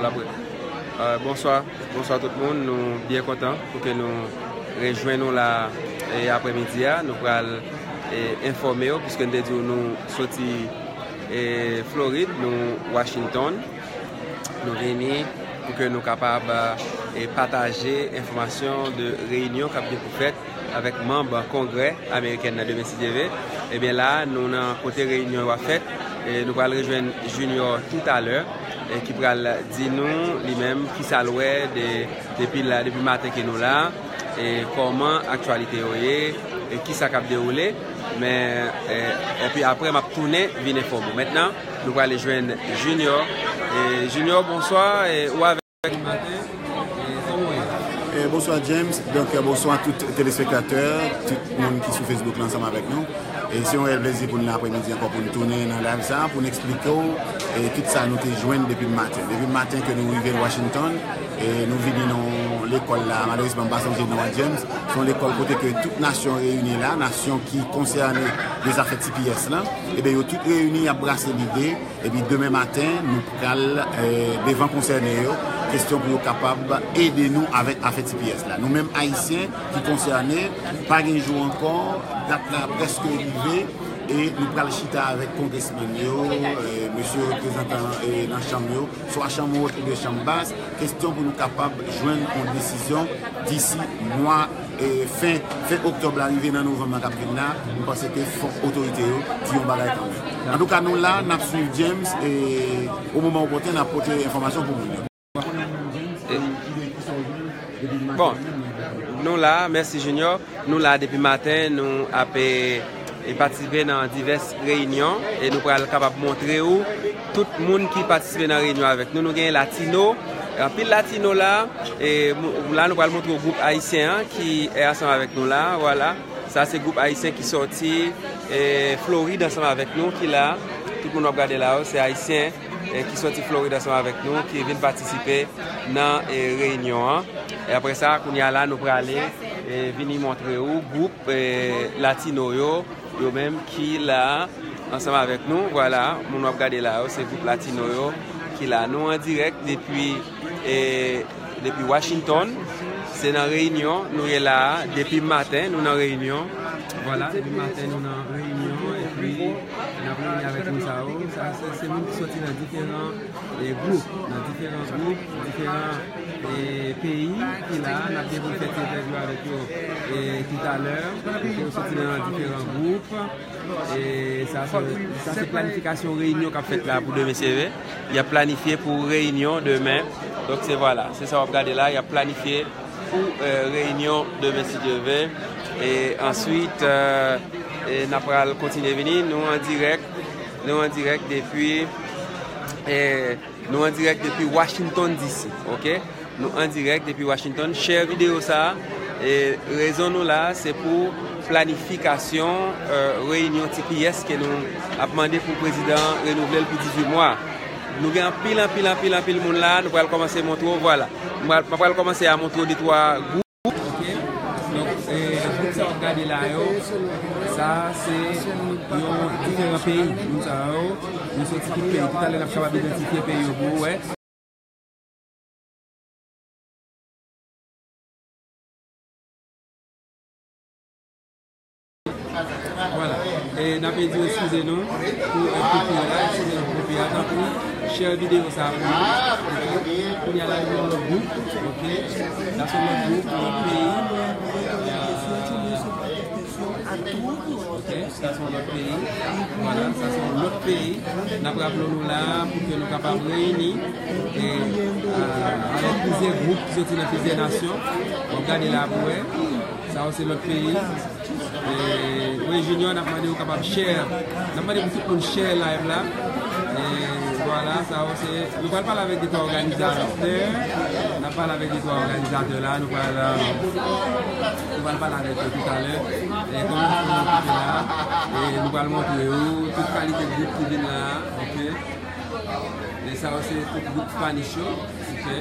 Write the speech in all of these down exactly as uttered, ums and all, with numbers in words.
Apre, euh, bonswa, bonswa tout moun. Nou byen kontan pou ke nou rejwenn nou la e aprèmidi a. Nou pral e enfòme w, piske n te di w nou soti e Florid, nou Washington. Nou vini pou ke nou kapab e pataje enfòmasyon de reyinyon k ap gen pou fèt avèk manm Kongrè amerikèn nan demen si Dye vle. Ebyen la, nou nan kote reyinyon yo ap fèt. E nou pral rejwenn Junior toutalè, e ki pral di nou li menm kisa l wè de, depi la, depi maten ke nou la, e kòman aktyalite yo ye, e kisa k ap dewoule. Men, e, epi apre, m ap tounen vin enfòme w. Mentnan, nou prale jwenn Junior. E Junior, bonswa. E ou avèk maten. E kòman w ye? E, bonswa James, donk, e, bonswa tout telespektatè, tout moun ki sou Facebook la ansanm avèk nou. E se yon reyèl plezi pou n la aprèmidi ankò pou n tounen nan live sa, pou n eksplike w, e, tout sa nou te jwenn depi maten. Depi maten ke nou rive Washington, e nou vini nan lekòl la, malerezman m pa sonje non an James, se yon lekòl kote ke tout nasyon reyini la, nasyon ki konsène de zafè T P S la, ebyen yo tout reyini, y ap brase lide, epi demen maten, nou pral, e, devan konsène yo, kesyon pou yo kapab ede nou avèk afè T P S la. Nou menm Ayisyen ki konsène, pa gen jou ankò, dat la prèske rive, e nou pral chita avèk kongresmenn yo, e, mesye reprezantan, e, nan chanm yo, swa chanm wot oubyen chanm bas, kesyon pou nou kapab jwenn yon desizyon disi mwa, e, fen, fen oktòb la, rive nan novanm nan k ap vin la, m panse ke fòk otorite yo di yon bagay kanmenm. Antouka, nou la, n ap swiv James, e o moman opòten, n ap pote enfòmasyon pou moun yo. E, bon, nou la, mèsi Junior. Nou la depi maten, nou ap, e, e patisipe nan divès reyinyon, e nou pral kapab montre w tout moun ki patisipe nan reyinyon avèk nou. Nou gen Latino, anpil Latino la, e mou-, la nou pral montre w gwoup ayisyen an ki, e, ansanm avèk nou la, vwala. Sa se gwoup ayisyen ki sòti, e, Florid ansanm avèk nou, ki la. Tout moun w ap gade la yo, se ayisyen, e, ki sòti Florid ansanm avèk nou, ki vin patisipe nan, e, reyinyon an. E apre sa, kounye a la, nou prale, e, vini montre w gwoup, e, Latino yo, yo menm ki la ansanm avèk nou. Vwala, moun w ap gade la yo, se gwoup Latino yo ki la. Nou an dirèk depi, e, depi Washington. Se nan reyinyon nou ye la a. Depi maten, nou nan reyinyon. Vwala, depi maten, nou nan reyinyon. Epi, n ap reyini avèk moun sa yo. Sa, se, se moun ki sòti nan diferan, e, gwoup. Nan diferan gwoup, diferan, e, peyi ki la. N ap gen pou n fè ti entèvyou avèk yo, e, toutalè. Yo sòti nan diferan gwoup. E sa se, sa se planifikasyon reyinyon k ap fèt la pou demen, se vre. Y ap planifye pou reyinyon demen. Donk, se, vwala, se sa w ap gade la, y ap planifye pou, e, reyinyon demen, si Dye vle. E answit, e, e n ap pral kontinye vini. Nou an dirèk, nou an dirèk depi, e, Nou an dirèk depi Washington D C, oke? Nou an dirèk depi Washington. Share videyo sa a. E rezon nou la a, se pou planifikasyon, e, reyinyon T P S ke nou ap mande pou prezidan an renouvle l pou dizuit mwa. Nou gen anpil, anpil, anpil, anpil moun la a. Nou pral kòmanse montre w, vwala. M pral, m pral kòmanse a montre w de twa gwoup. Oke? Donk, e, gwoup sa w ap gade la yo, sa se yon diferan peyi. Moun sa yo, yo soti tout peyi. Toutalè, n ap kapab idantifye peyi yo pou ou wè. Vwala. E n ap di w eskize nou pou, e, koupè la, eskize nou pou koupè a, tanpri, share videyo sa a pou nou. Epi, kounye a la, nou yon lòt gwoup, oke? Sa se yon lòt gwoup, yon lòt peyi. Oke, sa se yon lòt peyi. Vwala, sa se yon lòt peyi. N ap raple nou la pou ke nou kapab reyini, e, a, avèk plizyè gwoup ki soti nan plizyè nasyon. W ap gade la pou wè. Sa yo se lòt peyi. E, wi, Junior, n ap mande w kapab share. N ap mande pou tout moun share live la. E, vwala, sa yo se, nou pral pale avèk de twa òganizatè. N ap pale avèk de twa òganizatè la. Nou pral, e, nou pral pale avèk yo toutalè. E, kòman se nou kite la. E, nou pral montre yo tout kalite gwoup ki vin la. Oke. E sa yo se tout gwoup Spanish yo. Oke.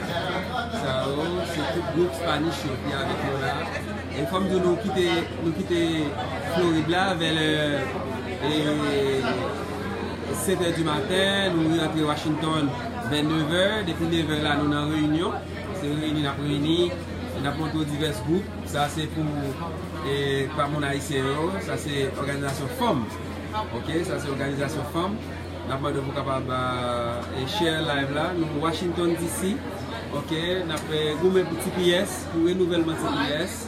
Sa yo se tout gwoup Spanish yo ki avèk nou la. E fò m di w, nou kite, nou kite Florid la vè lè, e, sèt è di maten, nou rantre Washington Vè nevè, depi nevè la, nou nan reyinyon. Se reyini n ap reyini, n ap montre w divès gwoup. Sa se pou, e, pa moun ayisyen yo, sa se òganizasyon fanm. Ok, sa se òganizasyon fanm. N ap mande w pou w kapab, e, share live la. Nou Washington D C. Ok, n ap, e, goumen pou T P S, pou renouvèlman T P S.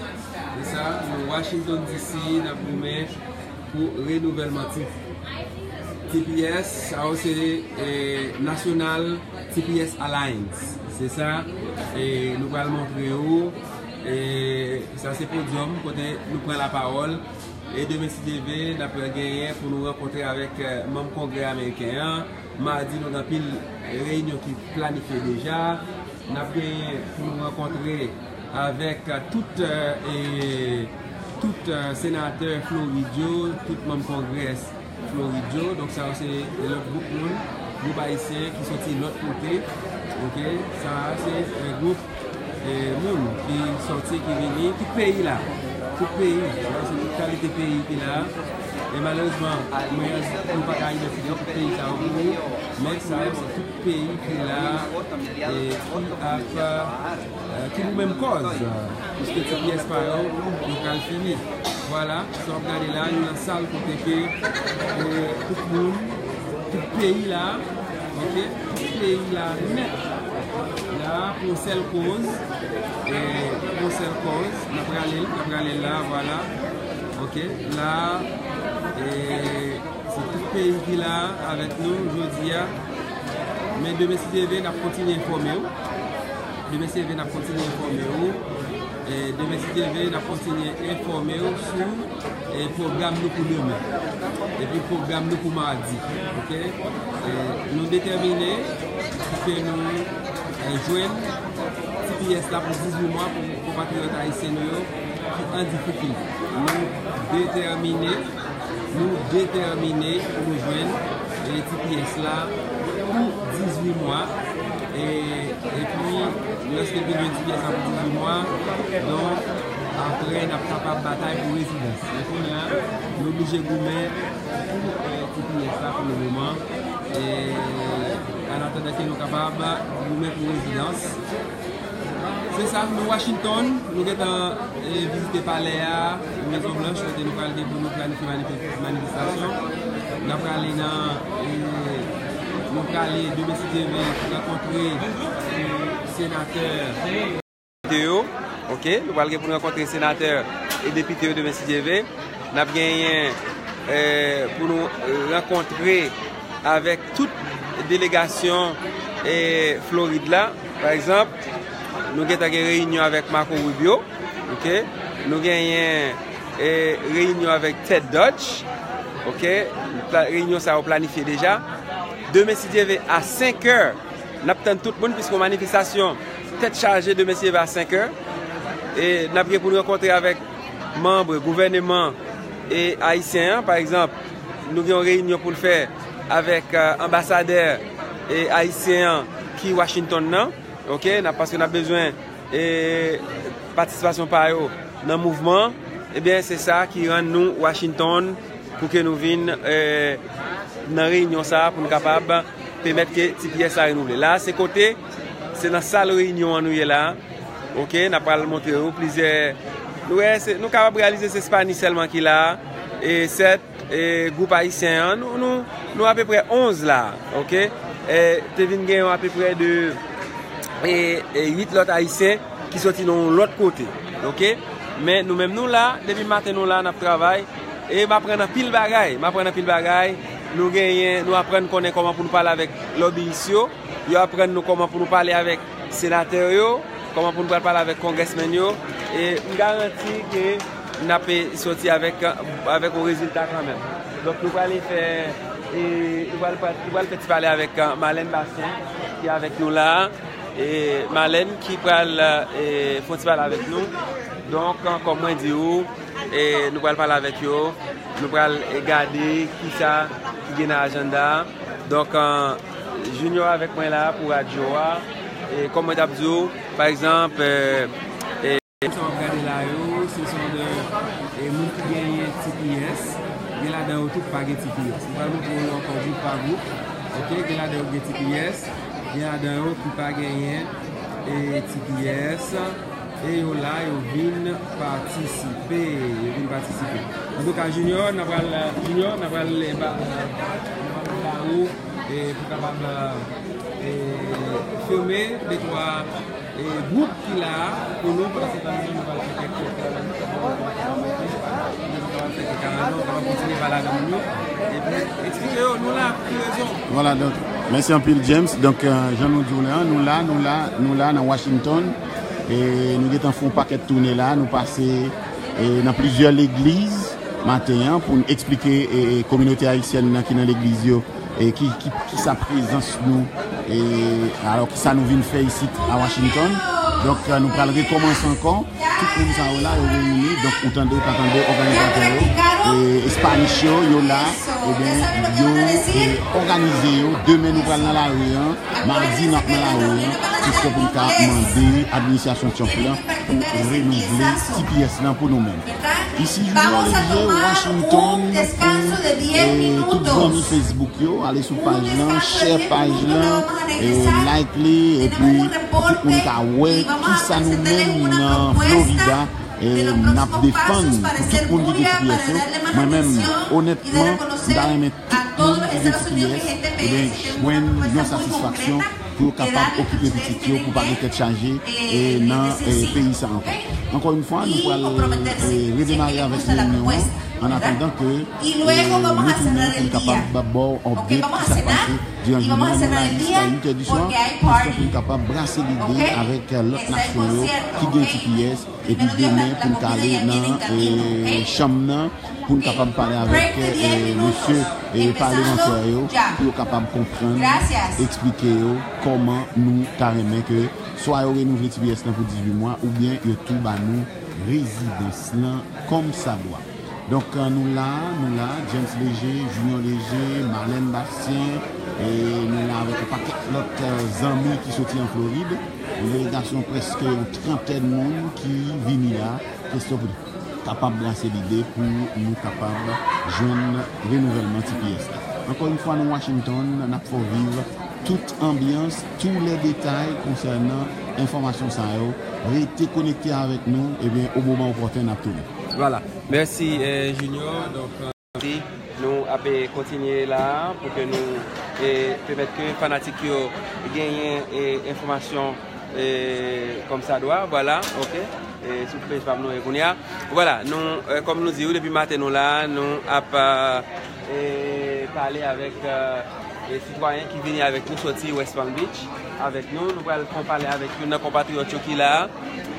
Se sa, nou Washington D C, n ap goumen pou renouvèlman T P S. T P S, sa yo se, e, National T P S Alliance. Se sa, e, nou pral montre yo. E, sa se podyòm kote nou pran lapawòl. E demen, si Dye vle, n ap genyen pou nou rankontre avèk, e, manm Kongrè ameriken an. Madi, nou gen anpil reyinyon ki planifye deja. N ap genyen pou nou rankontre avèk, e, tout, e, e, tout, e, senatè Florid yo, tout manm Kongrè Florid yo. Donk, sa yo se lòt gwoup moun, gwoup ayisyen ki soti lòt kote. Ok, sa a se, e, gwoup, e, moun ki soti, ki vini, tout peyi la. Tout peyi, sa yo se tout kalite peyi ki la. E malerezman, mwen, nou pa ka idantifye tout peyi sa yo pou ou, men sa yo se tout peyi ki la, e ki ap, e, ki pou menm kòz, piske T P S pa yo, yo pral fini. Vwala, sa w ap gade la, nou nan sal kote ke, e, tout moun, tout peyi la, ok, tout peyi la nèt la pou yon sèl kòz, e, pou yon sèl kòz, n ap rale l, n ap rale l la, vwala, ok, la, e, Se tout peyi ki la avèk nou jodi a. Men demen, si Dye vle, n ap kontinye enfòme w. Demen, si Dye vle, n ap kontinye enfòme w. E demen, si Dye vle, n ap kontinye enfòme w sou, e, pwogram nou pou demen. Epi pwogram nou pou madi. Ok? E, nou detèmine pou ke nou, e, jwenn T P S la pou dizuit mwa pou konpatriyòt ayisyen nou yo ki an difikilte. Nou detèmine Nou detèmine pou nou jwenn, e, T P S la pou dizuit mwa. E, epi, lèske nou jwenn T P S la pou dizuit mwa, donk, apre, n ap kapab batay pou rezidans. Men kounye a, nou oblije goumen pou, e, T P S la pou le moman. E, an atandan ke nou kapab goumen pou rezidans. Se sa, nou Washington, nou gentan, e, vizite palè a, Mezon Blanch, kote nou pral gen pou nou planifye manif-, manifestasyon. N ap prale nan, e, nou prale demen, si Dye vle, rankontre, e, senatè yo. Ok, nou pral gen pou nou rankontre senatè e depite yo demen, si Dye vle. N ap genyen, e, pou nou rankontre avèk tout delegasyon, e, Florid la. Pa egzanp, nou gentan gen reyinyon avèk Marco Rubio, ok? Nou genyen, e, reyinyon avèk Ted Deutch, ok? Pla-, reyinyon sa yo planifye deja. Demen, si Dye vle, a senk è, n ap tann tout moun, piske yon manifestasyon tèt chaje demen, si Dye vle, a senk è. E n ap gen pou n rankontre avèk manm gouvèneman, e, ayisyen an. Pa egzanp, nou gen yon reyinyon pou l fè avèk, e, anbasadè, e, ayisyen an ki Washington nan. Ok, n ap, paske n ap bezwen, e, patisipasyon pa yo nan mouvman. Ebyen, se sa ki rann nou Washington pou ke nou vin, e, nan reyinyon sa a pou nou kapab pèmèt ke T P S la renouvle. La, se kote, se nan sal reyinyon an nou ye la. Ok, n ap pral montre yo plizyè. Nou wè, se, nou kapab reyalize se Spani sèlman ki la. E sèt, e, gwoup ayisyen an, nou, nou, nou apeprè onz la, ok? E, te vin gen yon apeprè de, e, e, uit lòt ayisyen ki soti nan yon lòt kote, ok? Men nou menm nou la, depi maten nou la, n ap travay, e m aprann anpil bagay, m aprann anpil bagay, nou genyen, nou aprann konnen kòman pou nou pale avèk lòbiyis yo, yo aprann nou kòman pou nou pale avèk senatè yo, kòman pou nou pral pale avèk congressmen yo, e m garanti ke n ap soti avèk, avèk yon rezilta kanmenm. Donk, nou prale fè, e, nou pral, nou pral fè ti pale avèk, e, Marlène Bastien, ki avèk nou la a. E Marlène ki pral, e, fè yon ti pale avèk nou. Donk, e, kòm mwen di w, e, nou pral pale avèk yo. Nou pral, e, gade kisa ki gen nan ajanda a. Donk, e, Junior avèk mwen la pou radyo a. E kòm mwen t ap di w, pa egzanp, e, e, moun sa w ap gade la yo, se son de, e, moun ki genyen T P S. Gen ladan yo tout pa gen T P S. Mwen pral montre w yo ankò gwoup pa gwoup. Ok, gen ladan yo ki gen T P S. Gen ladan yo ki pa genyen e T P S, e yo la, yo vin patisipe, yo vin patisipe. Antouka, Junior, n a pral, Junior, n a pral ba, ba ou, e pou kapab, e, filme de twa, e, gwoup ki la a, pou nou, pandan se tan nou menm, nou pral fè kèk, nou pral fè kèk kanaval, nou pral kontinye pale avè moun yo, epi eksplike yo, nou la pou ki rezon. Vwala, donk, mèsi anpil, James. Donk, e, jan nou di w la, nou la, nou la, nou la nan Washington. E nou gentan fè yon pakèt tounen la, nou pase, e, nan plizyè legliz maten an pou n eksplike, e, e, kominote ayisyèn nan ki nan legliz yo, e ki, ki, ki sa prezans nou, e alò ki sa nou vin fè isit a Washington. Donk, e, nou pral rekòmanse ankò. Tout moun sa yo la, yo reyini. Donk, ou tande, ou ka tande òganizatè yo, e, Espanish yo, yo la, ebyen, yo, e, òganize yo. Demen, nou pral nan lari an. Madi, n ap nan lari an. Kesyon pou n ka mande administrasyon Trump lan pou renouvle T P S lan pou nou menm. Isi Junior Léger, Washington, pou, e, tout zanmi Facebook yo, ale sou paj lan, share paj lan, e, like li, epi pou tout moun ka wè kisa nou menm nan Florida, e, n ap defann pou tout moun ki gen T P S yo. Mwen menm, onètman, m ta renmen tout moun ki gen T P S, ebyen, jwenn yon satisfaksyon pou yo kapab okipe pitit yo, pou pa gen tèt chaje, e, nan, e, peyi sa ankò. Ankò yon fwa, nou pral, e, redemare avèk reyinyon an, an atandan ke, e, nou tounen pou n kapab ba w update ki sa k pase diran jounen an. Nou la jiska uit è di swa, kesyon pou n kapab brase lide avèk, e, lòt nasyon yo ki gen T P S, epi demen pou n ka ale nan, e, chanm nan, pou n kapab pale avèk, e, mesye, e, palemantè yo, pou yo kapab konprann, eksplike yo kòman nou ta renmen ke swa yo renouvle T P S lan pou dizuit mwa, oubyen yo tou ba nou rezidans lan kòmsadwa. Donk, e, nou la, nou la, James Léger, Junior Léger, Marlène Bastien, e nou la avèk yon pakèt lòt, e, zanmi ki soti an Florid. Yon delegasyon prèske yon trantèn moun ki vini la. Kesyon pou nou kapab brase lide pou nou kapab jwenn renouvèlman T P S la. Ankò yon fwa, nan Washington, n ap fè w viv tout anbyans, tou lè detay konsènan enfòmasyon sa yo. Rete konekte avèk nou, ebyen, o moman opòten, n ap tounen. Vwala. Mèsi, e, Junior. Donk, nou ap, e, kontinye la pou ke nou, e, pèmèt ke fanatik yo genyen, e, enfòmasyon, e, kòmsadwa, vwala, oke. E, sou page pa m nou ye kounye a. Vwala, nou, e, kòm nou di w depi maten nou la, nou ap, e, pale avèk, e, e, sitwayen ki vini avèk nou soti West Palm Beach avèk nou. Nou pral fè yon pale avèk youn nan konpatriyòt yo ki la,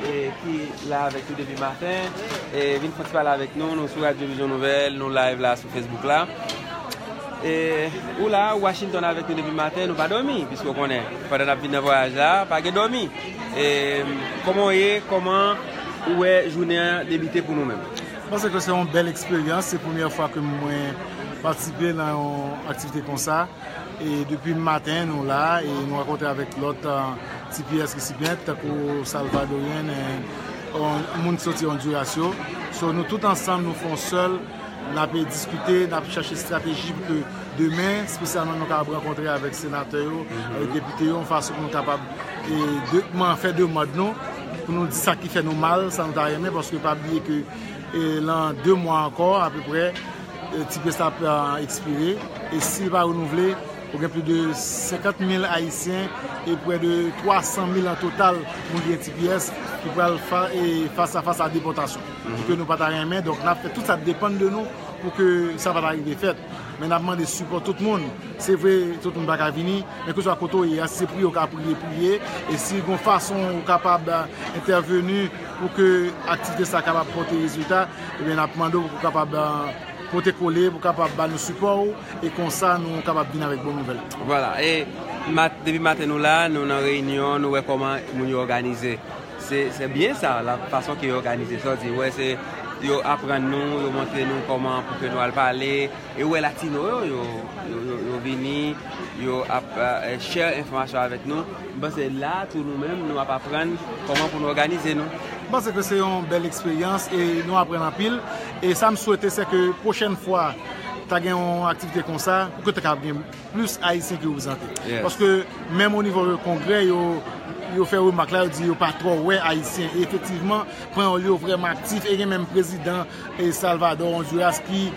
e, ki la avèk nou depi maten. E, vin fè yon ti pale avèk nou. Nou sou Radyo Vizyon Nouvèl, nou live la sou Facebook la. E, ou la, Washington avèk nou depi maten, nou pa dòmi, piske w konnen, pandan n ap vin nan vwayaj la, pa gen dòmi. E, kòman w ye? Kòman ou wè jounen an debite pou nou menm? Mwen panse ke se yon bèl eksperyans. Se premyè fwa ke mwen patisipe nan yon aktivite konsa. E depi maten, nou la, e nou rankontre avèk lòt, e, T P S resipyan, tankou Salvadoryen, e, on-, moun ki soti Honduras yo. So, nou tout ansanm, nou fè yon sèl, n ap diskite, n ap chache estrateji pou ke demen, espesyalman, nou kapab rankontre avèk senatè yo, avèk depite yo, yon fason pou nou kapab, e, de-, man-, fè demann nou, pou nou di sa ki fè nou mal, sa nou ta renmen, paske pa bliye ke, e, lan de mwa ankò, apeprè, e, T P S la ap, e, ekspire. E si l pa renouvle, ou gen plis de senkant mil Ayisyen e prè de twa san mil an total moun ki gen T P S ki pral fa-, e, fas a fas a depòtasyon. Ke nou pa ta renmen, donk n ap fè tout sa depann de nou pou ke sa pa ta rive fèt. Men n ap mande sipò tout moun. Se vre, tout moun pa ka vini, men keswa kote w ye a, si se priye w ka priye, priye. E si gon fason ou kapab, e, entèveni pou ke aktivite sa kapab pote rezilta, ebyen, n ap mande w pou w kapab, e, pote kole, pou w kapab ba nou sipò w, e konsa nou kapab vin avèk bon nouvèl. Vwala, e mat-, depi maten nou la, nou nan reyinyon, nou wè kòman moun yo òganize. Se, se byen sa, la fason ke yo òganize sa, w di, wè, se, yo aprann nou, yo montre nou kòman pou ke nou al pale, e w wè latino yo, yo, yo, yo, yo vini, yo ap, e, share enfòmasyon avèk nou. M panse la, tou nou menm, nou ap aprann kòman pou nou òganize nou. M panse ke se yon bèl eksperyans e nou aprann anpil. E sa m swete, se ke pwochèn fwa, ta gen yon aktivite konsa, pou ke ta kapab gen plis Ayisyen ki reprezante. Paske menm o nivo kongrè, yo, yo fè remak la, yo di yo pa twò wè Ayisyen. E efektivman, pran yon lye vrèman aktif, e gen menm prezidan e Salvador, Honduras, ki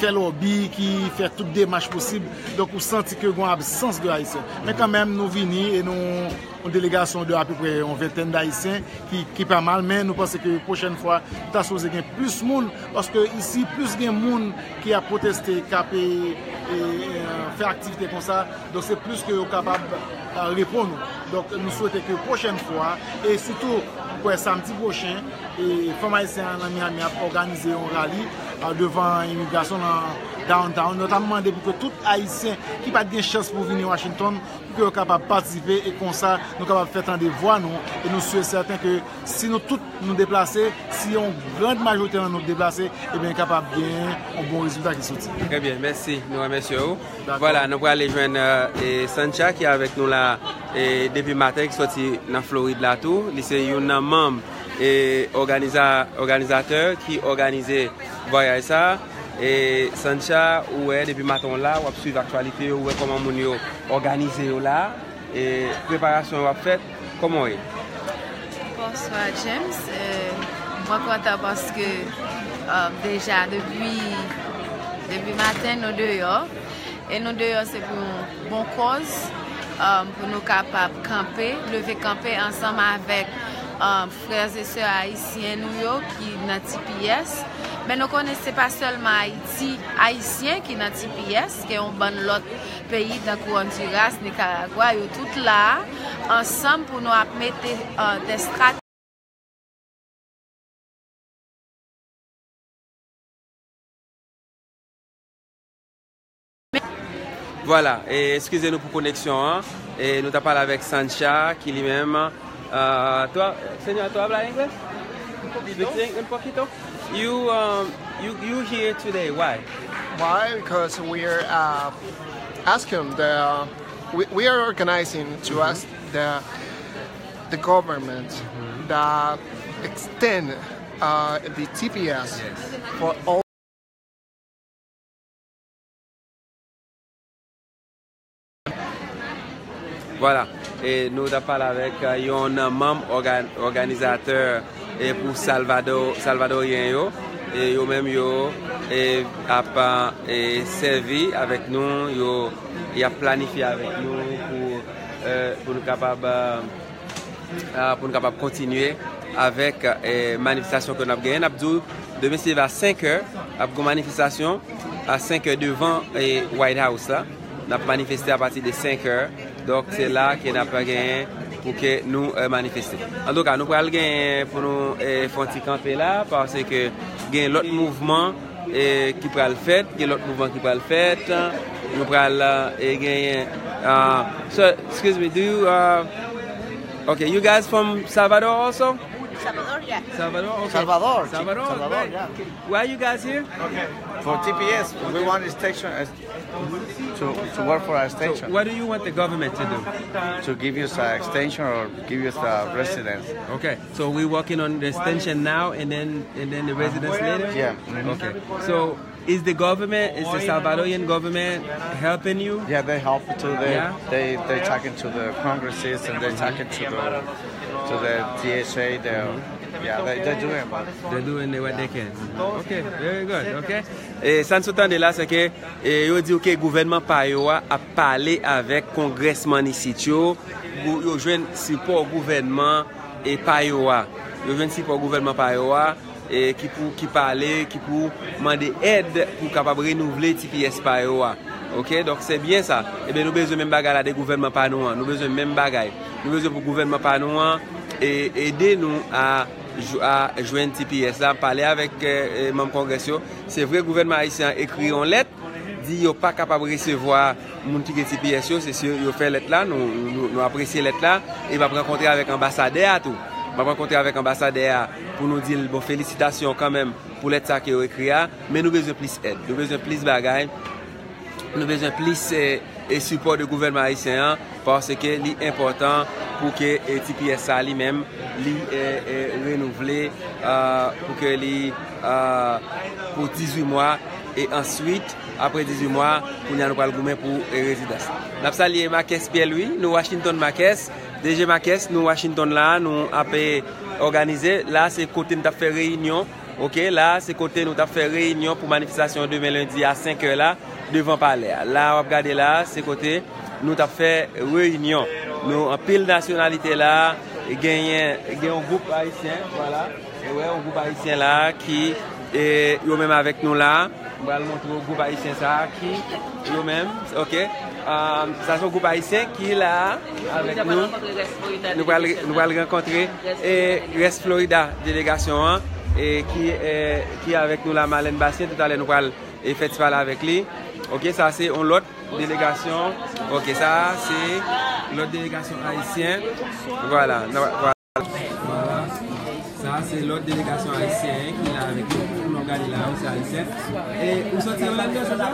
fè lòbi, ki fè tout demach posib. Donk, ou santi ke gen yon absans de Ayisyen. Men kanmenm, nou vini e nou yon delegasyon de apeprè yon ventèn d Ayisyen ki, ki pa mal, men nou panse ke pwochèn fwa, nou ta sipoze gen plis moun, paske isi, plis gen moun ki ap pwoteste, k ap, e, e, e, fè aktivite konsa, donk se plis ke yo kapab, e, reponn ou. Donk, nou swete ke pwochèn fwa, e sitou, m kwè samdi pwochen, e fanm ayisyen an nan Miami ap òganize yon rali, e, devan imigrasyon nan downtown. Nou t ap mande pou ke tout Ayisyen ki pa t gen chans pou vini Washington, pou ke yo kapab patisipe, e konsa, nou kapab fè tande vwa nou, e nou si e sèten ke si nou tout nou deplase, si yon gran majorite nan nou deplase, ebyen, kapab gen yon bon rezilta ki soti. Trè byen, mèsi. Nou remèsye w. Dakò. Vwala, nou prale jwenn, e, e, Sancha ki avèk nou la, e, depi maten, ki soti nan Florid la tou. Li se youn nan manm, e, òganiza-, òganizatè ki òganize vwayaj sa. E, Sancha, ou wè, depi maten w la, w ap swiv aktyalite yo, ou wè kòman moun yo òganize yo la. E, preparasyon yo ap fèt, kòman w ye? Bonswa, James. E, mwen kontan paske, e, deja depi, depi maten nou deyò. E nou deyò se pou yon bon kòz, e, pou nou kapab kanpe, leve kanpe ansanm avèk, e, frè e sè ayisyen nou yo ki nan T P S. Men nou konnen se pa sèlman Ayiti, Ayisyen ki nan T P S, gen yon bann lòt peyi tankou Honduras, Nicaragua, yo tout la ansanm pou nou ap mete, e, de strat- Vwala, e, eskize nou pou koneksyon an. E, nou ta pale avèk Sancha, ki li menm, e, tú ha-, señor, ¿tú hablas inglés? Speak Eng-, un poquito? You, um, you, you here today, why? Why? Because we're, uh, asking the, we, we are organizing to ask the, the government that extend, uh, the T P S for all. Vwala. E nou t ap pale avèk, e, yon nan manm òga-, òganizatè, e, pou Salvado-, Salvadoryen yo. E yo menm yo, e, ap, e, sèvi avèk nou, yo, y ap planifye avèk nou pou, e, pou nou kapab, e, a, pou nou kapab kontinye avèk, e, manifestasyon ke n ap genyen. N ap di w, demen se leve a senk è, ap gen manifestasyon a senk è devan, e, White House la. N ap manifeste apati de senk è. Donk, se la ke n ap genyen pou ke nou, e, manifeste. Antouka, nou pral genyen pou nou, e, fè yon ti kanpe la, paske gen lòt mouvman e, ki pral fèt, gen lòt mouvman ki pral fèt. Nou pral, e, genyen, a, so, excuse me, do you, uh, okay, you guys from Salvador also? Salvador, yeah. Salvador, okay. Salvador, Salvador, Salvador, great. Yeah. Why you guys here? Okay. For T P S, we want extension, uh, to, to work for our extension. So what do you want the government to do? To give us an extension or give us a residence. Okay. So we working on the extension now and then, and then the residence later? Yeah. Mm-hmm. Okay. So is the government, is the Salvadorian government helping you? Yeah, they help too. They, yeah? They, they talking to the congresses and they talking to the, to the D S A. They, yeah, they, they're doing well. They're doing what they can. Okay, very good. Okay. E sa n sot tande la, se ke, e, yo di w ke gouvènman pa yo a ap pale avèk kongrèsmann isit yo, gou-, yo jwenn sipò gouvènman e pa yo a. Yo jwenn sipò gouvènman pa yo a, e ki pou, ki pale, ki pou mande èd pou kapab renouvle T P S pa yo a. Oke, donk se byen sa. Ebyen, nou bezwen menm bagay la de gouvènman pa nou an. Nou bezwen menm bagay. Nou bezwen pou gouvènman pa nou an e ede nou a, jw-, a jwenn T P S la, pale avèk, e, e, manm Kongrès yo. Se vre, gouvènman ayisyen an ekri yon lèt, di yo pa kapab resevwa moun ki gen T P S yo, se si yo fè lèt la, nou, nou, nou apresye lèt la, e m ap rankontre avèk anbasadè a tou. M ap rankontre avèk anbasadè a pou nou di l, bon, felisitasyon kanmenm pou lèt sa ke yo ekri a, men nou bezwen plis èd, nou bezwen plis bagay, nou bezwen plis, e, e sipò de gouvènman ayisyen an, paske li enpòtan pou ke, e, T P S sa li menm, li, e, e, renouvle, a, pou ke li, a, pou dizuit mwa, e answit, Apre dizuit mwa, kounye a nou pral goumen pou, e, rezidans. N ap salye Marques Pierre Louis, nou Washington Marques, D G Marques, nou Washington la, nou ap, e, òganize. La, se kote n t ap fè reyinyon, oke? La, se kote nou t ap fè reyinyon pou manifestasyon demen lendi a senk è la, devan palè a. La, w ap gade la, se kote nou t ap fè reyinyon. Nou anpil nasyonalite la, genyen, gen yon gwoup ayisyen, vwala. E wè, yon gwoup ayisyen la ki, e, yo menm avèk nou la. M pral montre w gwoup ayisyen sa a ki yo menm, oke. Um, sa se yon gwoup ayisyen ki la avèk nou. Nou pral, nou pral rankontre, e, rès Florida delegasyon an, e ki, e, ki avèk nou la, Marlène Bastien. Toutalè, nou pral, e, fè ti pale avèk li. Oke, sa se yon lòt delegasyon. Oke, sa se lòt delegasyon ayisyen. Vwala, nou, vwala. Vwala. Sa se lòt delegasyon ayisyen ki la avèk nou. Pou nou gade la, ou se ayisyen. E ou soti Orlando, se sa?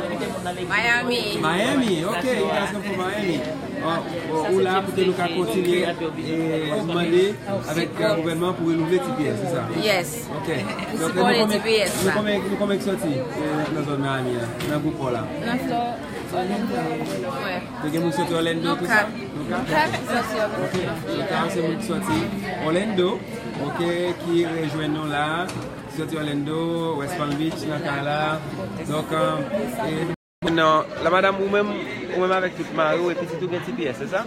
Miami. Miami, ok, you guys come from Miami. Oh, oh, ou la pou ke nou ka kontinye, e, mande avèk, e, gouvènman pou renouvle T P S, se sa? Yes. Ok. Pou sipòte T P S la. Nou konbyen, nou konbyen ki soti, e, nan zòn Miami a, nan gwoup la? Nan Flò-, Orlando. Te gen moun soti Orlando, tou sa? Nou kat. Nou kat? Nou kat soti Orlando. Ok. Nou kat se moun ki soti Orlando, ok, ki rejwenn nou la. Soti Orlando, West Palm Beach, nan kay la. Donk, e, non, la madanm, ou menm, ou menm avèk tout mari w e pitit ou gen T P S, se sa?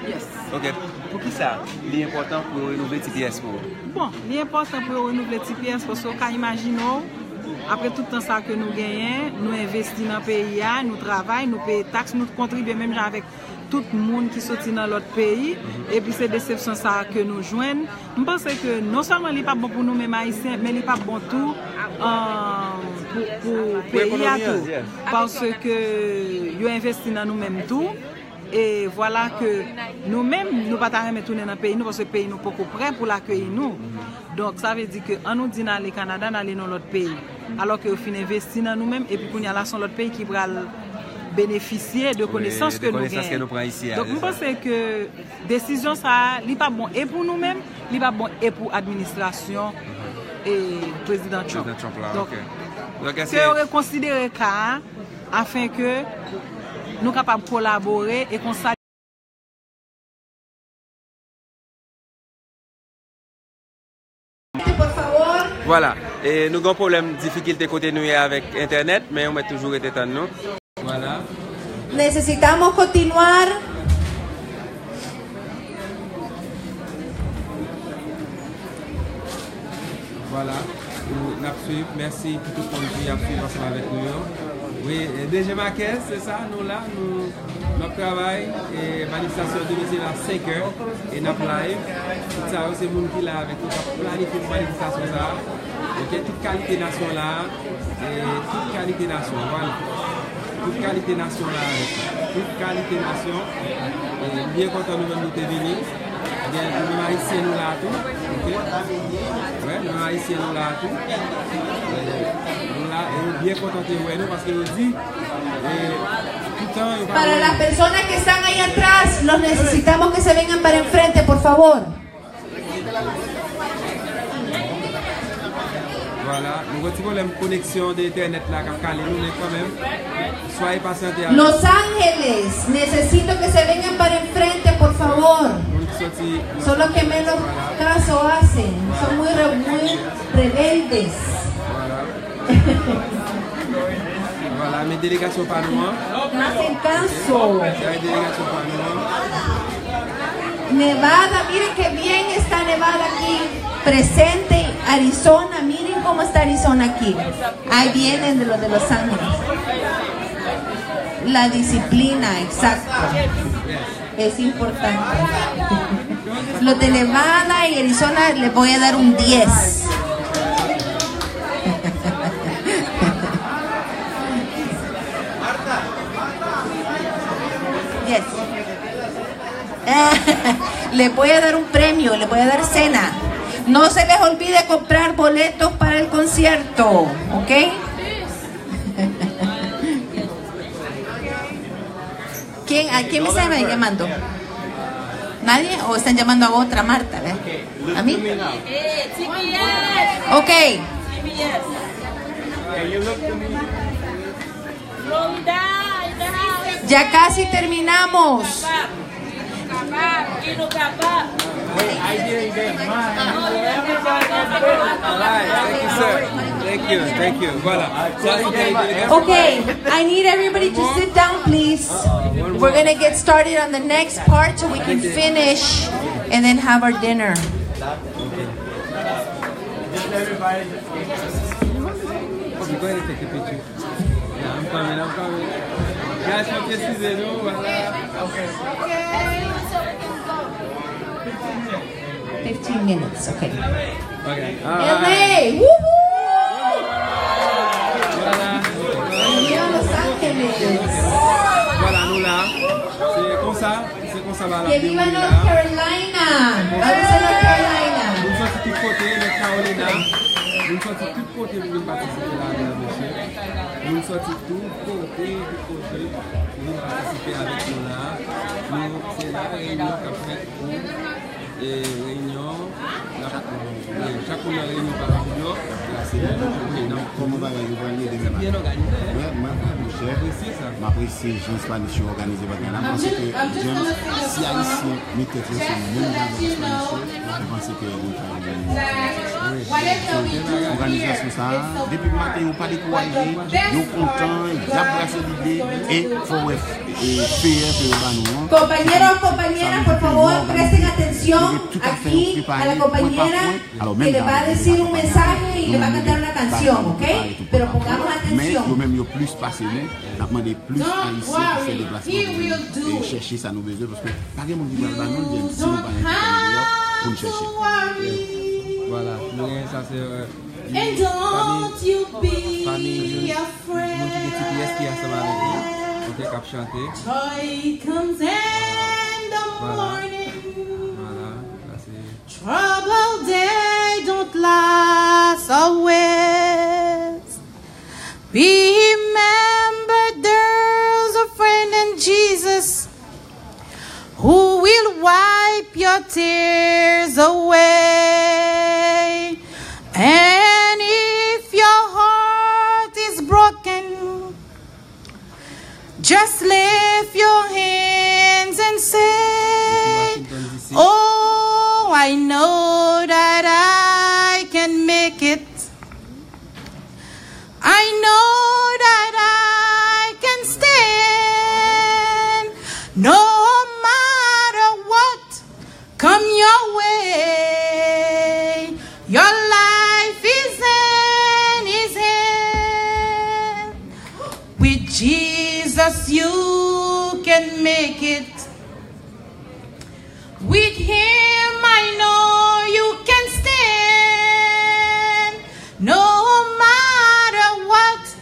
Yes. Ok. Poukisa li enpòtan pou yo renouvle T P S pou ou? Bon, li enpòtan pou yo renouvle T P S paske w ka imajine w, apre tout tan sa ke nou genyen, nou envesti nan peyi a, nou travay, nou peye taks, nou kontribye menm jan avèk tout moun ki soti nan lòt peyi, epi se desepsyon sa a ke nou jwenn. M panse ke non sèlman li p ap bon pou nou menm Ayisyen, men li p ap bon tou, e, pou, pou peyi a tou. Paske yo envesti nan nou menm tou. E vwala ke nou menm, nou pa ta renmen tounen nan peyi nou, paske peyi nou poko prè pou l akeyi nou. Donk, sa vle di ke an nou di n ale Kanada, n ale nan lòt peyi. Alò ke yo fin envesti nan nou menm, epi kounye a la, se yon lòt peyi ki pral benefisye de konesans ke nou genyen. Donk, m panse ke desizyon sa a, li p ap bon e pou nou menm, li p ap bon e pou administrasyon e Prezidan Trump. Prezidan Trump la, donk, ok. Donk, ke yo rekonsidere ka a, afin ke nou kapab kolabore e konsa. Vwala. E nou gen pwoblèm difikilte kote nou ye avèk entènèt, men ou mèt toujou rete tann nou. Vwala. Necesitamos continuar. Vwala. Ou, n ap swiv. Mèsi pou tout moun ki ap swiv ansanm avèk nou yo. Wi, e, D J Marquez, se sa, nou la, nou, n ap travay, e, manifestasyon demen se la senk è, e n ap live. Tout sa yo, se moun ki la avèk nou, k ap planifye pou manifestasyon sa a. Ok, tout kalite nasyon la, e, tout kalite nasyon, vwala. Tout kalite nasyon la avèk nou. Tout kalite nasyon. E, m byen kontan nou menm nou te vini. Gen nou menm Ayisyen nou la tou. Ok? Wi, nou menm Ayisyen nou la tou. E, nou la, e yo byen kontan te wè nou paske yo di, e, toutan yo pa Para las personas que están ahí atrás, los necesitamos que se vengan para enfrente, por favor. Vwala, nou gen ti pwoblèm koneksyon de entènèt la k ap kale nou, men kanmenm, soyez pasyante avèk nou. Los Ángeles, necesito que se vengan para enfrente, por favor. Moun ki soti, son los que menos caso hacen, son muy re-, muy rebeldes. Vwala. Vwala, men delegasyon pa nou an. No hacen caso. Sa e delegasyon pa nou an. Nevada, miren qué bien está Nevada aquí. Presente, Arizona, miren cómo está Arizona aquí. Ahí vienen de los de Los Ángeles. La disciplina, exacto. Es importante. Los de Nevada y Arizona les voy a dar un diez. Yes. Les voy a dar un premio, les voy a dar cena. No se les olvide comprar boletos para el concierto, ¿ok? ¿Quién, a quién me están llamando? ¿Nadie? ¿O están llamando a otra Marta? ¿Ve? ¿A mí? Ok. Can you look to me? Ya casi terminamos. Alright, thank you, sir. Thank you, thank you. Voilà. Okay, I need everybody to sit down, please. We're gonna get started on the next part so we can finish and then have our dinner. Okay, go ahead and take a picture. Yeah, I'm coming, I'm coming. Guys, you can see the new. Fifteen minutes, okay. Okay. L A! Woohoo! Voilà. Bienvenue à Los Angeles. Voilà, nou la. Se konsa, se konsa ba la. Que viva North Carolina. Vamos a North Carolina. Nou soti tout kote, North Carolina. Nou soti tout kote pou vin patisipe la, mesye. Nou soti tout kote, tout kote pou vin patisipe avèk nou la. Nou se la reyinyon k ap fèt pou e, reyinyon. Chak moun nan reyinyon pa rapid yo. Kòman bagay yo pral ye demen maten? Byen òganize. Wè, mwen, mwen, monchè, Apresye sa. M apresye jan Spanish yo òganize bagay la. M panse ke James, si Ayisyen met tèt yo sou menm jan avèk Spanish yo, m panse ke nou ta rive. Òganizasyon sa a, depi maten yo pa dekouraje, yo kontan, y ap brase lide, e fò w wè e feyè ke yo ba nou an. Compañeros, compañeras, por favor, presten atención aquí a la compañera que le va a decir un mensaje y le va a cantar una canción, ¿ok? Pero pongamos Men yo atención. Menm yo plis pase nou. N ap mande plis Ayisyen pou fè deplasman pou vin e chèche sa nou bezwen, paske pa gen moun ki pral ba nou l, si nou pa gen kòb deyò pou n chèche. Voilà, nou gen sa se euh, And don't you be moun ki gen afraid. T P S ki ansanm avèk nou, ok, k ap chante. Joy comes in the morning. Voilà, sa se Trouble day don't last always. Remember there's a friend in Jesus who will wipe your tears away. And if your heart is broken, just lift your hands and say, Oh, I know that I can make it. I know that I can stand no matter what come your way. Your life is in His hand. With Jesus, you can make it. With Him, I know you can stand. No matter what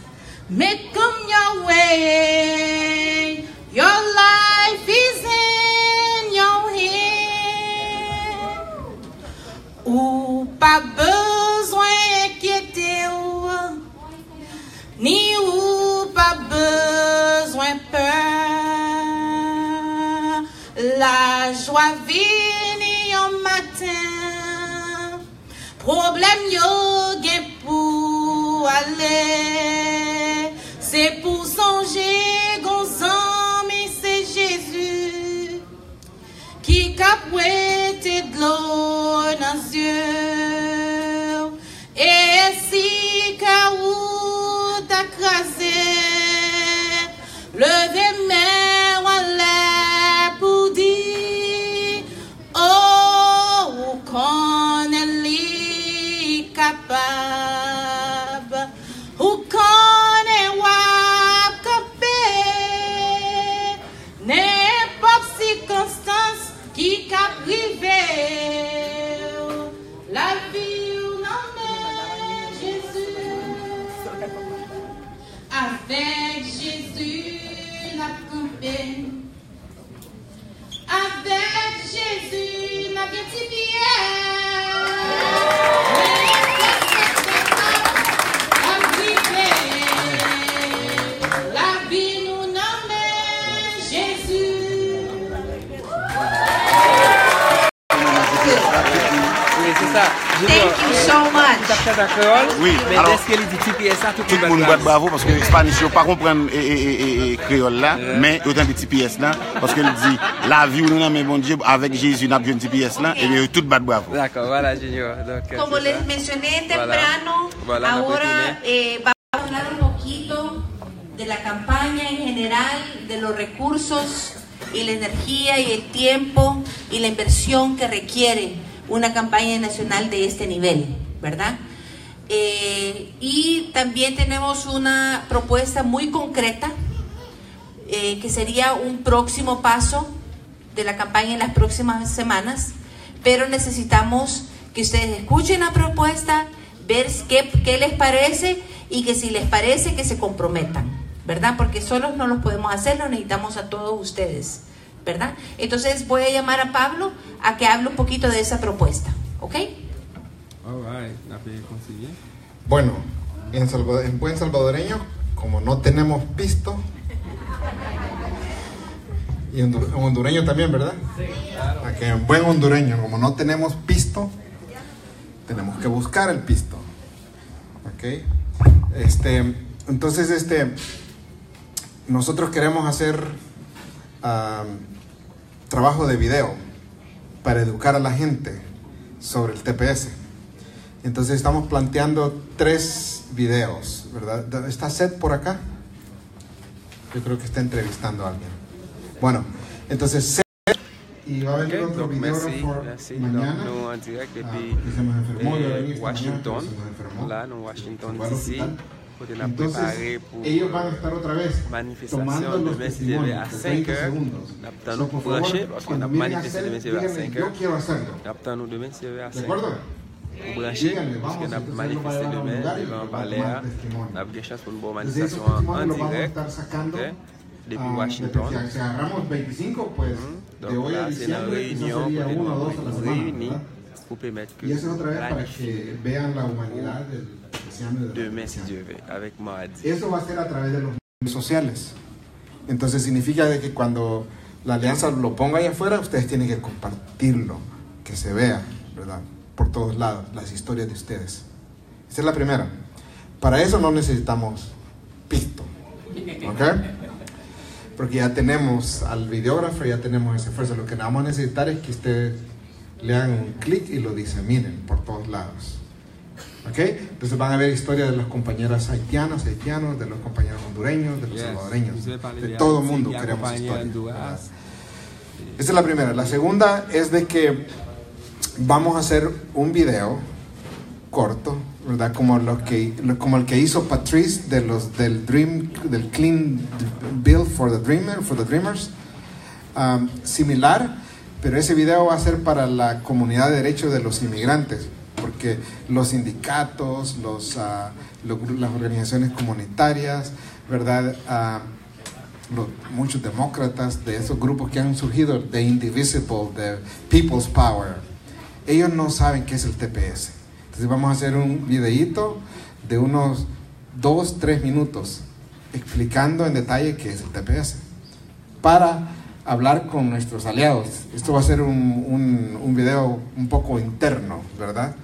may come your way, your life is in your hand. Ou pa bezwen enkyete w, ni ou pa bezwen pè. Lajwa vini yon maten, pwoblèm yo gen pou ale. Se pou sonje gon zanmi se Jezi ki ka pwete dlo nan zye w. E si kè ou ta kraze, leve men w anlè pou di, o, ou konnen li kapab. Ou konnen w ap kanpe. Nenpòt sikonstans ki ka rive w, lavi w nan men Jezi. Avèk Jezi n ap kanpe. Avèk Jezi n ap gen ti pyès. Wi, se sa. Junior, Thank you so much. Sa chante an kreyòl, Wi, men alò, dèske li di T P S la, tout tout moun bat bravo paske Spanish yo pa konprann e, e, e, e, e, kreyòl la, men yo tande T P S la, paske l di, lavi w nou nan men Bondye, avèk Jezi n ap jwenn T P S la, ebyen yo tout bat bravo. D'accord, voilà, Junior. Donc, euh, Como c'est les ça. mencioné Voilà. Temprano, Voilà, n ap ahora retounen. Eh, vamos a hablar un poquito de la campaña en general, de los recursos y la energía y el tiempo y la inversión que requiere una campaña nacional de este nivel, ¿verdad? Eh, y también tenemos una propuesta muy concreta, eh, que sería un próximo paso de la campaña en las próximas semanas, pero necesitamos que ustedes escuchen la propuesta, ver qué, qué les parece y que si les parece que se comprometan, ¿verdad? Porque solos no los podemos hacer, los necesitamos a todos ustedes, ¿verdad? Entonces voy a llamar a Pablo a que hable un poquito de esa propuesta, ¿ok? All right, n ap kontinye. Bueno, en, salva- en buen salvadoreño, como no tenemos pisto, y hondu- hondureño también, ¿verdad? Aquí en buen hondureño, como no tenemos pisto, tenemos que buscar el pisto. ¿Ok? Este, entonces, este, nosotros queremos hacer ah, trabajo de video para educar a la gente sobre el T P S. Entonces estamos planteando tres videos, ¿verdad? ¿Está Seth por acá? Yo creo que está entrevistando a alguien. Bueno, entonces Seth y va a venir Ok, otro donk mèsi, videógrafo mèsi. Donk mañana. Nou an dirèk Ah, depi porque se nos enfermó, yo eh, venía esta mañana, Washington. pero se nos enfermó. La nou Washington Se fue al D C, hospital. kote n ap Entonces, prepare pou ellos van a estar otra vez tomando manifestasyon los demen si Dye vle a testimonios de senk treinta è. Segundos. N ap tann So, nou pou por favor, branche paske n cuando ap miren a manifeste Seth, demen si Dye vle a díganle, senk è. yo quiero hacerlo. N ap tann nou demen si Dye vle a ¿De senk acuerdo? è. Ou branche, Díganle, paske vamos, n ap entonces él lo va a manifeste llevar a un demen lugar y devan va a palè a. tomar testimonio. N ap gen chans pou n ba w Desde esos manifestasyon an testimonios an lo vamos a dirèk. estar sacando Ok? Depi ah, Washington. Desde que agarramos veinticinco, pues de Donk hoy a la se nan diciembre, quizás reyinyon sería kote n uno o ap dos a la semana, reyini ¿verdad? pou pèmèt ke Y eso es otra vez para planifye que vean la humanidad del Salesiano y de la demen si Iglesia. Dye vle avèk madi. Eso va a ser a través de los medios sociales. Entonces significa de que cuando la alianza lo ponga allá afuera, ustedes tienen que compartirlo, que se vea, ¿verdad? Por todos lados, las historias de ustedes. Esa es la primera. Para eso no necesitamos pisto. ¿Ok? Porque ya tenemos al videógrafo, ya tenemos ese esfuerzo. Lo que vamos a necesitar es que ustedes le hagan un clic y lo diseminen por todos lados. ¿Ok? Entonces van a ver historias de las compañeras haitianas, haitianos, de los compañeros hondureños, de los salvadoreños. De todo el mundo queremos historias. ¿Verdad? Esa es la primera. La segunda es de que vamos a hacer un video corto, ¿verdad? Como, los que, como el que hizo Patrice de los, del Dream, del Clean Bill for the Dreamer, for the Dreamers. Um, similar, pero ese video va a ser para la comunidad de derechos de los inmigrantes, porque los sindicatos, los, ah, lo- las organizaciones comunitarias, ¿verdad? Ah, lo- muchos demócratas de esos grupos que han surgido, de Indivisible, de People's Power, ellos no saben qué es el T P S. Entonces vamos a hacer un videíto de unos dos, tres minutos explicando en detalle qué es el T P S para hablar con nuestros aliados. Esto va a ser un, un- un video un poco interno, ¿verdad?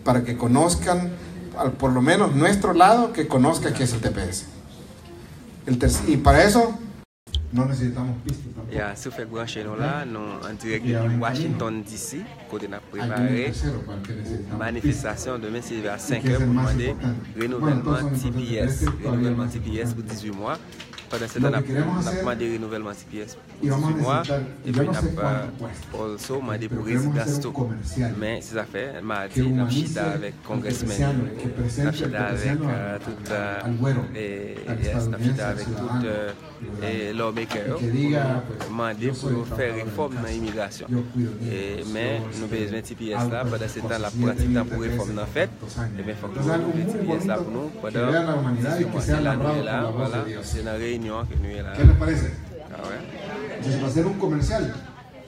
Para que conozcan, al- por lo menos nuestro lado, que conozca qué es el T P S. El ter- y para eso no necesitamos pisto tampoco. Ya, si w fèk branche nou la, nou an dirèk depi Washington D C, kote n ap prepare pou manifestasyon demen si Dye vle a senk è pou mande renouvèlman T P S, renouvèlman T P S pou dizuit mwa. Pandan se tan, n ap, n ap mande renouvèlman T P S pou dizuit mwa, epi n ap, euh, also mande pou rezidans tou. Men se zafè madi, n ap chita avèk congressmen yo, n ap chita avèk, euh, tout, euh, e, yes, n ap chita avèk tout, euh, e, lawmaker yo pou nou mande pou yo fè refòm nan imigrasyon. E, men nou bezwen T P S la, pandan se tan l ap pran ti tan pou refòm nan fèt, ebyen fòk nou retire T P S la pou nou pandan dizuit mwa. Se la nou ye la, vwala, se nan reyinyon an ke nou ye la. ¿Qué les parece? Ah ouais. Entonces va a ser un comercial,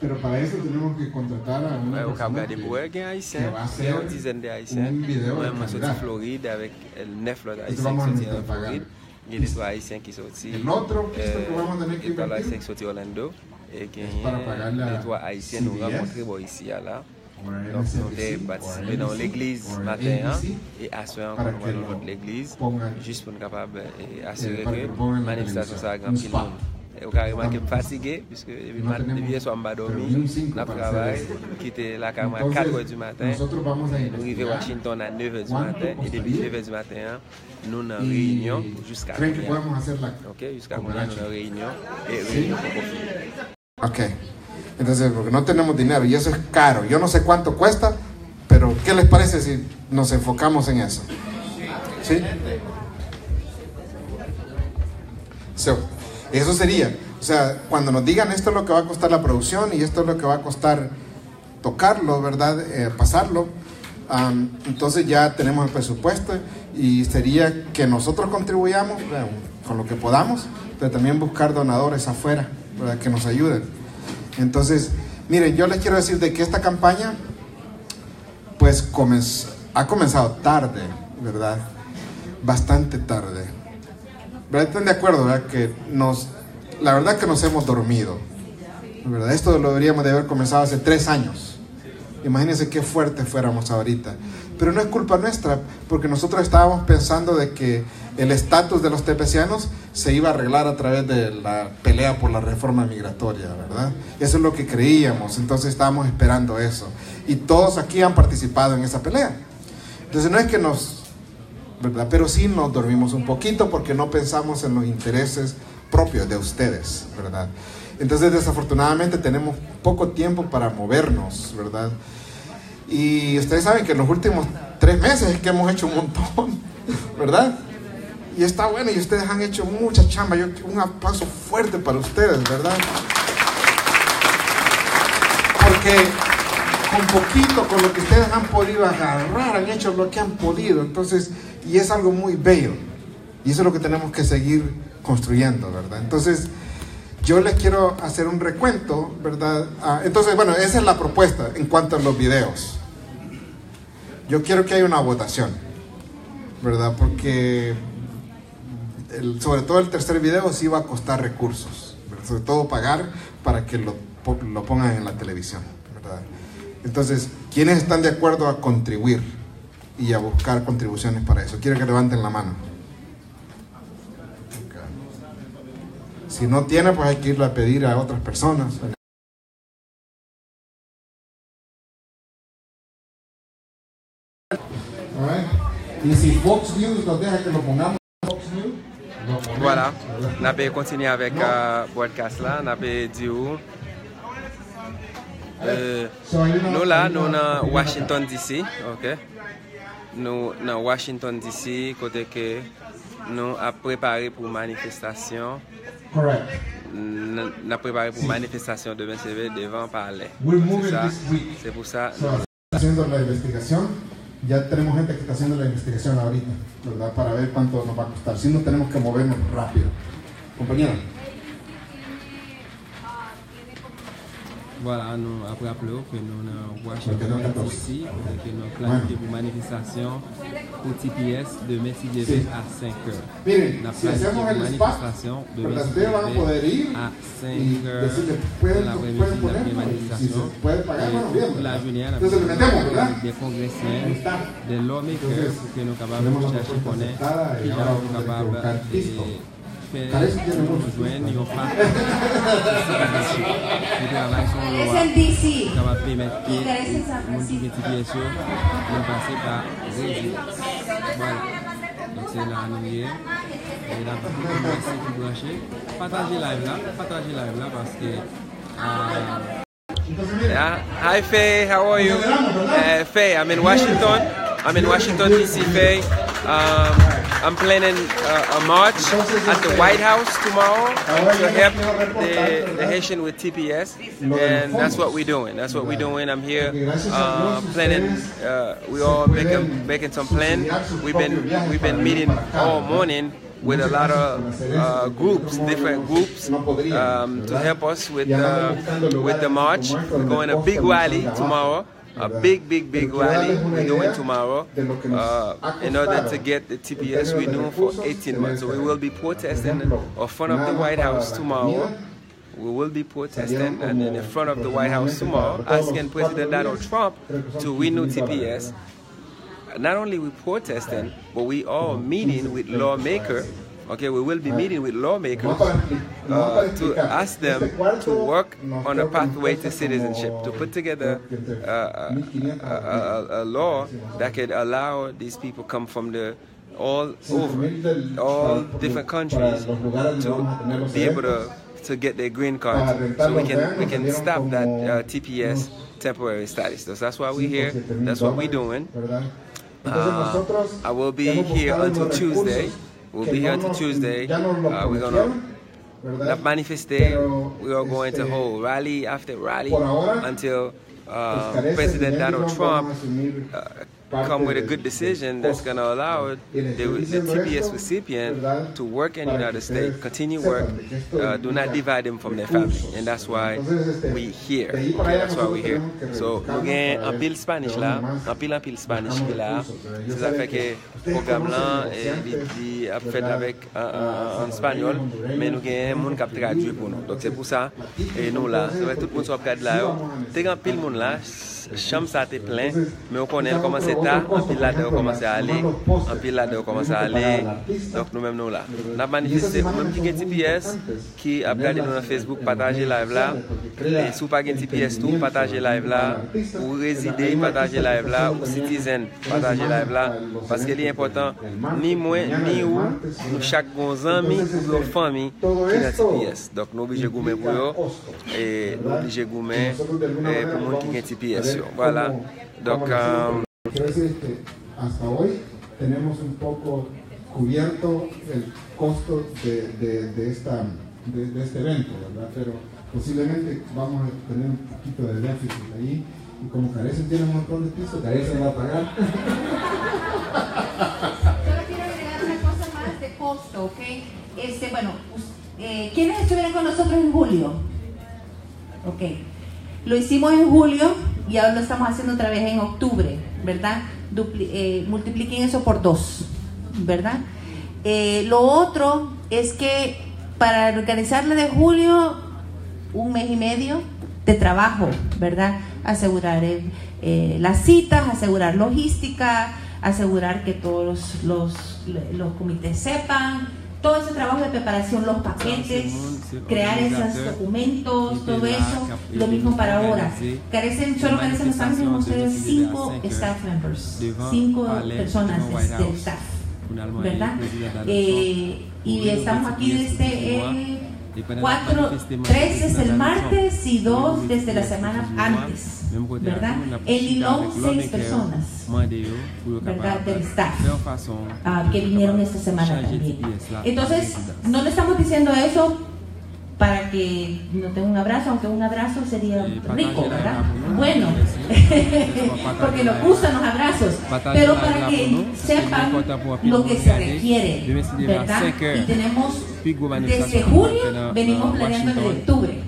pero para eso tenemos que contratar a una Wè, ou ka ap persona gade pou wè, que, gen que ayisyen, va a gen hacer yon dizèn de ayisyen. un video Mwen, de mwen soti calidad. Florid avèk, eh, nèf lòt Eso ayisyen vamos ki a soti necesitar an pagar. Florid, gen de twa ayisyen ki soti, El otro piso que vamos a tener que eh, de twa lòt invertir ayisyen ki soti Orlando, e es para pagarle genyen a de twa ayisyen nou C B S. Rankontre bò isi a la. Donk, nou te patisipe nan yon legliz maten an, e aswè ankò nou pral nan yon lòt legliz, jis pou n kapab, e, asire ke manifestasyon sa a gen anpil moun. E ou ka remake m fatige, piske depi mat-, depi yèswa m pa dòmi, n ap travay, m kite lakay mwen a kat è di maten, e nou rive Washington a nèf è di maten, e depi nèf è di maten an, nou nan reyinyon jiska kounye a. Ok, jiska kounye a nou nan reyinyon, e reyinyon poko fini. Ok. Entonces, porque no tenemos dinero y eso es caro. Yo no sé cuánto cuesta, pero ¿qué les parece si nos enfocamos en eso? ¿Sí? So, eso sería, o sea, cuando nos digan esto es lo que va a costar la producción y esto es lo que va a costar tocarlo, ¿verdad? Eh, pasarlo. Am, entonces ya tenemos el presupuesto y sería que nosotros contribuyamos, bueno, con lo que podamos, pero también buscar donadores afuera, ¿verdad? Que nos ayuden. Entonces, miren, yo les quiero decir de que esta campaña, pues, comenz-, ha comenzado tarde, ¿verdad? Bastante tarde. ¿Verdad? Están de acuerdo, ¿verdad? Que nos, la verdad que nos hemos dormido, ¿verdad? Esto lo deberíamos de haber comenzado hace tres años. Imagínense qué fuerte fuéramos ahorita. Pero no es culpa nuestra, porque nosotros estábamos pensando de que el estatus de los tepecianos se iba a arreglar a través de la pelea por la reforma migratoria, ¿verdad? Eso es lo que creíamos, entonces estábamos esperando eso. Y todos aquí han participado en esa pelea. Entonces no es que nos ¿verdad? Pero sí nos dormimos un poquito porque no pensamos en los intereses propios de ustedes, ¿verdad? Entonces, desafortunadamente, tenemos poco tiempo para movernos, ¿verdad? Y ustedes saben que en los últimos tres meses es que hemos hecho un montón, ¿verdad? Y está bueno, y ustedes han hecho mucha chamba. Yo, un aplauso fuerte para ustedes, ¿verdad? Porque con poquito, con lo que ustedes han podido agarrar, han hecho lo que han podido. Entonces, y es algo muy bello. Y eso es lo que tenemos que seguir construyendo, ¿verdad? Entonces, yo les quiero hacer un recuento, ¿verdad? Ah, entonces, bueno, esa es la propuesta en cuanto a los videos. Yo quiero que haya una votación, ¿verdad? Porque el, sobre todo el tercer video sí va a costar recursos, ¿verdad? Sobre todo pagar para que lo, po-, lo pongan en la televisión, ¿verdad? Entonces, ¿quiénes están de acuerdo a contribuir y a buscar contribuciones para eso? Quiero que levanten la mano. Ok. Si no tiene, pues hay que irle a pedir a otras personas. Alright. Y si Fox News nos deja que lo pongamos, Fox News, lo ponemos, ¿verdad? Voilà. N ap kontinye avèk, euh, broadcast la. N ap di w, euh, nou la, nou nan Washington D C, ok? Nou nan Washington D C, kote ke nou ap prepare pou manifestasyon. N-, n ap prepare pou manifestasyon demen se vre devan palè. Se sa, se pou sa nou Haciendo la investigación. Ya tenemos gente que está haciendo la investigación ahorita, ¿verdad? Para ver cuánto nos va a costar. Si no, tenemos que movernos rápido. Compañera. Vwala, nou ap raple w ke nou nan Washington D C, kote ke nou ap planifye pou manifestasyon pou T P S demen si Dye vle a senk è. N ap planifye pou manifestasyon demen si Dye vle a senk è nan lapremidi, n ap gen manifestasyon. E tout lajounen an, n ap gen de kongresmen, de lawmakers, pou ke nou kapab chèche konnen kijan nou kapab, e, fè pou nou jwenn yon pati pou travay sou yon lwa ki kapab pèmèt ke moun ki gen T P S yo, yo pase pa rezidans. Vwala. Donk, se la nou ye. E la, tout moun mèsi ki branche. Pataje live la, pataje live la, paske, ah, Yeah. Hi, Faye. How are you? Uh, Faye, I'm in Washington. I'm in Washington, D C, Faye. Um, I'm planning, uh, a march at the White House tomorrow to help the, the Haitian with T P S. And that's what we're doing. That's what we're doing. I'm here, uh, planning. Uh, we all making, making some plan. We've been, we've been meeting all morning with a lot of, uh, groups, different groups, um, to help us with the, with the march. We're going a big rally tomorrow, a big, big, big rally we're doing tomorrow, uh, in order to get the T P S renewed for eighteen months. So we will be protesting in front of the White House tomorrow. We will be protesting in the front of the White House tomorrow, asking President Donald Trump to renew T P S. Not only we protesting, but we are meeting with lawmaker. Okay, we will be meeting with lawmakers uh, to ask them to work on a pathway to citizenship, to put together uh, a, a, a, a law that could allow these people come from the all over, all different countries to be able to, to get their green cards so we can, we can stop that uh, T P S temporary status. So that's why we're here. That's what we're doing. Uh, I will be here until Tuesday. We'll be here until Tuesday. Uh, we're gonna n ap manifeste. We are going to hold rally after rally until uh, President Donald Trump uh, come with a good decision that's going to allow the, the T P S recipient to work in the United States, continue work, uh, do not divide them from their family. And that's why we here. Okay, that's why we here. So, nou gen anpil Spanish la, anpil anpil Spanish ki la. Se sa fè ke pwogram lan eh, li, li ap fèt avèk an, an, an, an espanyòl, men nou gen moun k ap tradui pou nou. Donk se pou sa eh, nou la. Se vre tout moun sa w ap gade la yo. Te gen anpil moun la. Chanm sa te plen, men ou konnen l kòmanse ta, anpil ladan yo kòmanse ale, anpil ladan yo kòmanse ale. Donk nou menm nou la. N ap manifeste, ou menm ki gen T P S, ki ap gade nou nan Facebook, pataje live la. E si w pa gen T P S tou, pataje live la. Ou rezide, pataje live la. Ou citizen, pataje live la. Paske li enpòtan, ni mwen, ni ou, nou chak gen yon zanmi oubyen yon fanmi ki nan T P S. Donk nou oblije goumen pou yo. E nou oblije goumen eh, pou moun ki gen T P S yo. Voilà. Donk, um, Hasta hoy tenemos un poco cubierto el costo de, de, de, esta, de, de este evento, ¿verdad? Pero posiblemente vamos a tener un poquito de déficit ahí y como Carecen tiene un montón de piso, Carecen va a pagar. Solo quiero agregar una cosa más de costo, ¿ok? Este, bueno, eh, ¿quiénes estuvieron con nosotros en julio? Ok. Lo hicimos en julio y ahora lo estamos haciendo otra vez en octubre, ¿verdad? Dupli eh, multipliquen eso por dos, ¿verdad? Eh, lo otro es que para organizarle de julio, un mes y medio de trabajo, ¿verdad? Asegurar eh, las citas, asegurar logística, asegurar que todos los, los comités sepan, todo ese trabajo de preparación, los paquetes, crear esos documentos, todo eso, lo mismo para ahora. Carecen, solo Carecen Los Ángeles, hemos tenido cinco staff members, cinco personas de, del staff, ¿verdad? Eh, y estamos aquí desde el cuatro, tres desde el martes y dos desde la semana antes, ¿verdad? En Lilong, seis personas, ¿verdad? Del staff uh, que vinieron esta semana también. Entonces, no le estamos diciendo eso para que no tenga un abrazo, aunque un abrazo sería rico, ¿verdad? Bueno, porque nos gustan los abrazos, pero para que sepan lo que se requiere, ¿verdad? Y tenemos, desde julio venimos planeando desde octubre,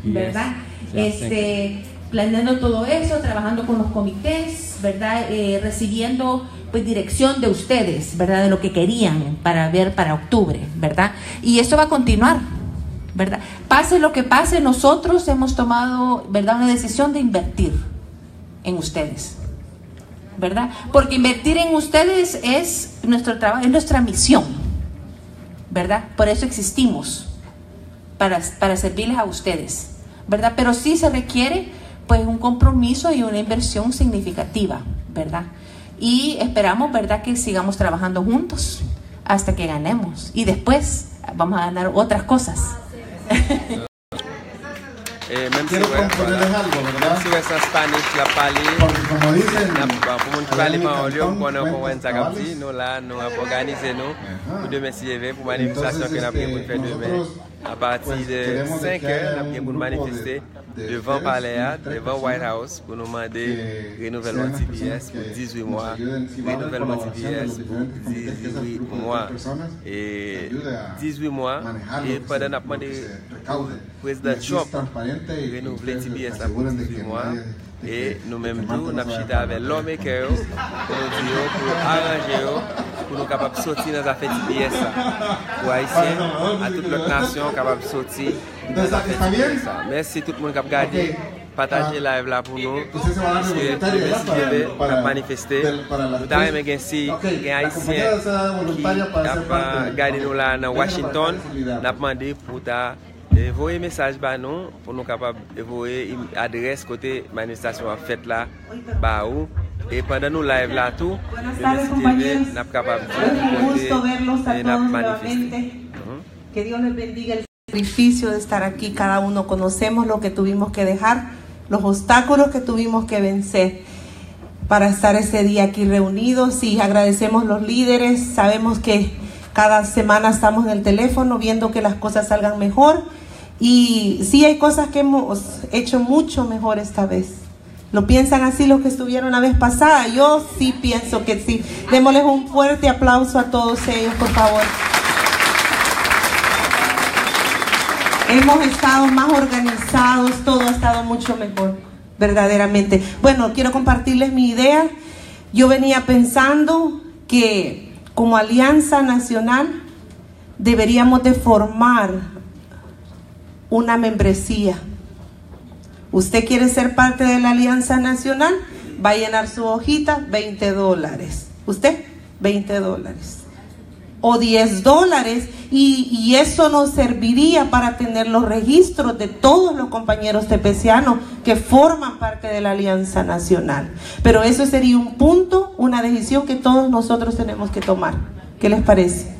¿verdad? Este, planeando todo eso, trabajando con los comités, ¿verdad? Eh, recibiendo pues dirección de ustedes, ¿verdad? De lo que querían para ver para octubre, ¿verdad? Y esto va a continuar, ¿verdad? Pase lo que pase, nosotros hemos tomado, ¿verdad? Una decisión de invertir en ustedes, ¿verdad? Porque invertir en ustedes es nuestro trabajo, es nuestra misión, ¿verdad? Por eso existimos, para, para servirles a ustedes, ¿verdad? Pero sí se requiere pues un compromiso y una inversión significativa, ¿verdad? Y esperamos, ¿verdad?, que sigamos trabajando juntos hasta que ganemos. Y después vamos a ganar otras cosas. Eh, menm si wè, voilà. Menm si wè se an Spanish l ap pale, n ap, bon, pou moun ki pale panyòl yo, m konnen w konprann sa k ap di. Nou la, nou ap òganize nou pou demen si Dye vle, pou manifestasyon ke n ap gen pou n fè demen. Apati de senk è, n ap gen pou n manifeste devan palè a, devan White House, pou nou mande renouvèlman T P S pou dizuit mwa, renouvèlman T P S pou dizuit mwa. E dizuit mwa, e pandan n ap mande pou Prezidan Trump renouvle T P S la pou dizuit mwa, e nou menm tou, n ap chita avè lawmaker yo, pou nou di yo, pou yo aranje yo, Pou nou kapab soti nan zafè T P S la. Pou Ayisyen, a tout lòt nasyon, kapab soti nan zafè T P S la. Mèsi tout moun k ap gade. Pataje live la pou nou. Piske demen, si Dye vle, n ap manifeste. Nou ta renmen gen, si gen Ayisyen ki ap, ah, gade nou la nan Washington, n ap mande pou ta, eh, voye mesaj ba nou, pou nou kapab voye im-, adrès kote manifestasyon ap fèt la ba ou. E pandan nou live la tou, demen, si Dye vle, n ap kapab di ki kote, eh, n ap manifeste. Mhm. Que Dios les bendiga el sacrificio de estar aquí. Cada uno conocemos lo que tuvimos que dejar, los obstáculos que tuvimos que vencer para estar ese día aquí reunidos, y agradecemos los líderes. Sabemos que cada semana estamos en el teléfono viendo que las cosas salgan mejor, y sí hay cosas que hemos hecho mucho mejor esta vez. ¿Lo piensan así los que estuvieron la vez pasada? Yo sí pienso que sí. Démosles un fuerte aplauso a todos ellos, por favor. Hemos estado más organizados, todo ha estado mucho mejor, verdaderamente. Bueno, quiero compartirles mi idea. Yo venía pensando que como Alianza Nacional deberíamos de formar una membresía. ¿Usted quiere ser parte de la Alianza Nacional? Va a llenar su hojita, veinte dólares. ¿Usted? Veinte dólares. O diez dólares, y, y eso nos serviría para tener los registros de todos los compañeros tepecianos que forman parte de la Alianza Nacional. Pero eso sería un punto, una decisión que todos nosotros tenemos que tomar. ¿Qué les parece?